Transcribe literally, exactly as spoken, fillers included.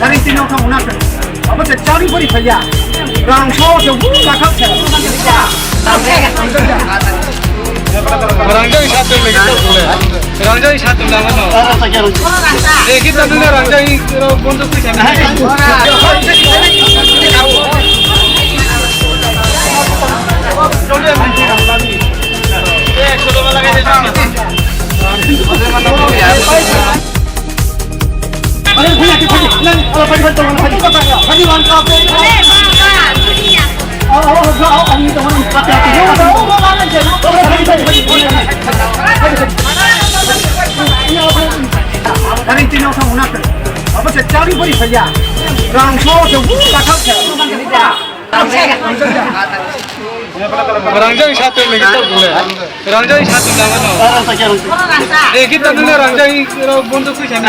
Hari tino kha muna khe. Abo se chari pori phaiya. Rang so se bu ka kha se. Rangjak satung lagi tak boleh. Rangjak satung nama no. Eh, kita dulu rangjak ini, eh, bonto tu sana. Hari tino kha muna khe. Abo se chari pori phaiya. Rang so se bu ka kha se. Rangjak satung lagi tak boleh. Rangjak satung nama no. Eh, kita dulu rangjak ini, eh, bonto tu sana.